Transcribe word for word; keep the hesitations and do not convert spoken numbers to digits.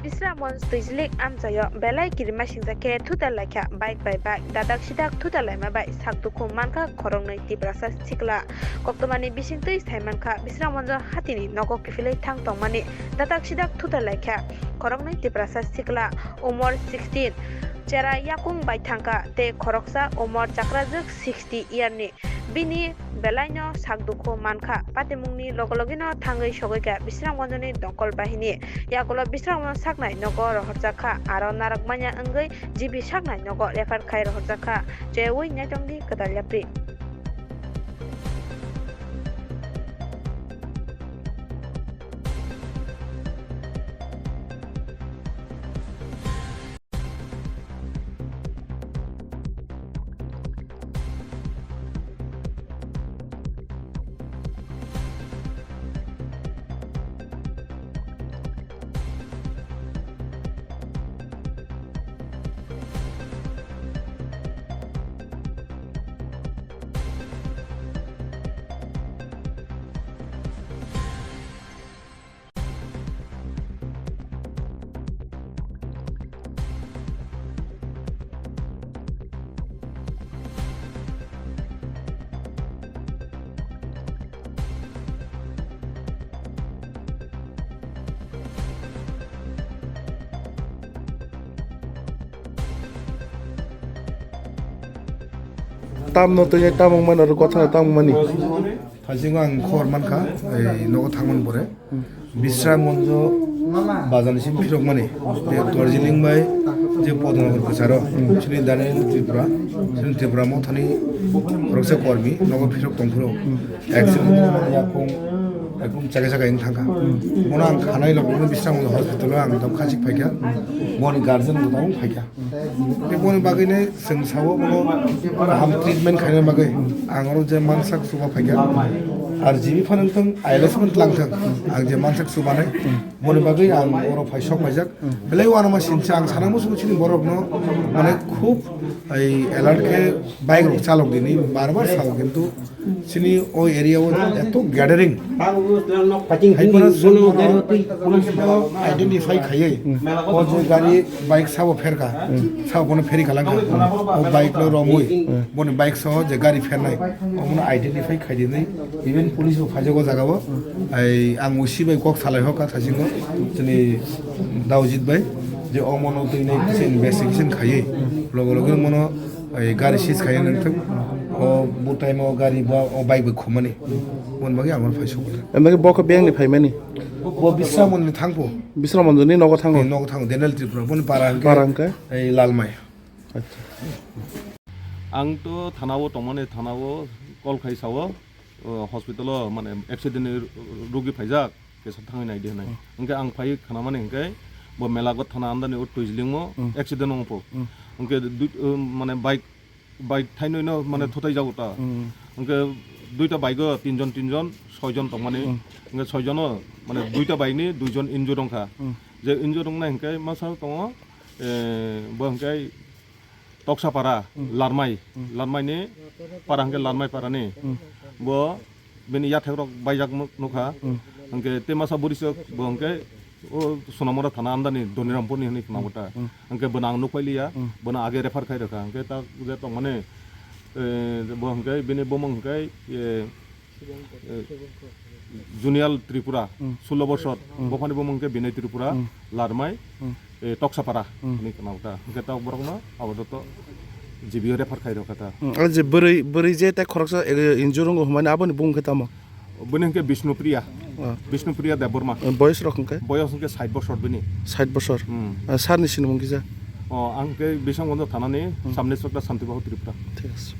Bisramganj Twijlik amchaio belai kirima singjak khe thutar laikha bike bai bike, dadak sidak thutar laima bai sak dukhu mankha khoroknwi Tiprasa sikla. Koktwmani bisingtwi saimankha, Bisramganjo hatini nogo kiphilwi thang tongmani dadak sidak thutar laikha khoroknwi Tiprasa sikla, umor sixteen, chera yakung bai thangkha tei khoroksa umor chakrajwk sixty year ni. Bini belaino sak dukhu mankha. Patimungni logo logino thangwi sogwikha Bisramganjoni dongkol bahini. Yagulo Bisramganj saknai nogo rohorjakha, aro narwkmanya wngwi G B saknai nogo refer khai rohorjakha. Cheyaui naitongdi kwtal yapri. Tamno twi tamung mano, rw gotha tamung mani. Thaisingo ang khobor mankha, ei nogo thangmani pore. Bisramganjo bazar ni simi phirokmani. Tei Darjeeling bai je Podnagar kwcharo, chini Daniel Tripura, chini Tripura mothani khoroksa kormi, nogo phirok tongphuru. Accident wngmani yakung, yakung chakhe chakhe wng thangkha. Bono ang khanai logo Bisramganjo hospital o ang tong khachik phaikha. Boni guardian bo tong phaikha. Tei boni bagwi no chwng sao bono kaham treatment khaina bagwi ang oro je mansak chuba phaikha. Ar G B phano wngthang, I L S phano twlang thang, ang je mansak chubanai boni bagwi ang oro phai sok paijak. Belai uanama sinsa ang sana muchungo chini borokno mane khub ei alert khe bike rok chalok dini bar bar sao kintu Chini o area o eto gathering. Hai phano chwng bono identify khaiwi, o je gari bike sabo pherkha, sabo bono pheri khalangkha, o bike no romwi, boni bike soho je gari phernai, omono identify khaidinwi, even police bo phaijak o jaga o. Ai ang O C bai kok salai hokha thaisingo, chini Daojit bai, je omono twi nai kisa investigation khaiwi, logo logo mono Ai gari seize khaina nangthok. O bo time o gari ba o bike bai khumani. Mon bagwi amar phai sokha. Em bagwi bo khe beng ni phaimani. Bo Bisramganj ni thangpho. Bisramganj ni nogo thango. Ni nogo thango Daniel Tripura. Boni para hwnkhe Para hwnkhe? Ei Lalmai. Acha. Ang to thana o tongmani, thana o call khai sao. O hospital o mane accident ni rugi phaijak, kesa thangwi naidi hinwi. Hmm. Hwnkhe ang phai khanamani hwnkhe bo Melagot thana andani o Twijlingmo Hmm. accident wngpho. Hmm. Hwnkhe dui-, o mane bike, bike thainwi no mane Hmm. thutai jago ta. Hmm. Hwnkhe duita bike o tinjon, tinjon, soijon tongmani. Hmm. Hwnkhe soijon o mane duita bike ni duijon injured wngkha. Hmm. Je injured wngnai hwnkhe masa tongo, eh, bo hwnkhe Toksapara, Hmm. Larmai, Hmm. Larmai ni para hwnkhe Larmai para ni. Hmm. Bo bini yathek rok baijak nuk-, nukha. Hmm. Hwnkhe tei masa bwrwi swk bo hwnkhe o Sonamura thana andani Donirampur ni hwnwi khna Hmm. bwta. Hmm. Hwnkhe bono ang nukphailiya, Hmm. bono age refer khai rwkha. Hwnkhe ta je tongmani, eh, bo hwnkhe bini bumung hwnkhe, eh, Eh, Junior Tripura, Hmm. sullo bosor, Hmm. bophani bumung khe Binay Tripura, Hmm. Larmai, Hmm. eh, Toksapara, Hmm. hwnwi khna bwta. Hwnkhe ta borokno apatot G B o refer khai rwkha ta. Hmm, aro je bwrwi, bwrwi je tei khoroksa, eh, injury wngo hwnmani aboni bumung khe tamo? Bini hwnkhe Bishnupriya, Ah. Bishnupriya Debbarma. Eh, boyos rok hwnkhe? Boyos hwnkhe sait bosor bini. Sait bosor? Hmm. Ah, sir ni sinimung kisa? Oh, ang khe Bisramganj thanani Hmm. sub inspector Santibahu Tripura. Thik ase.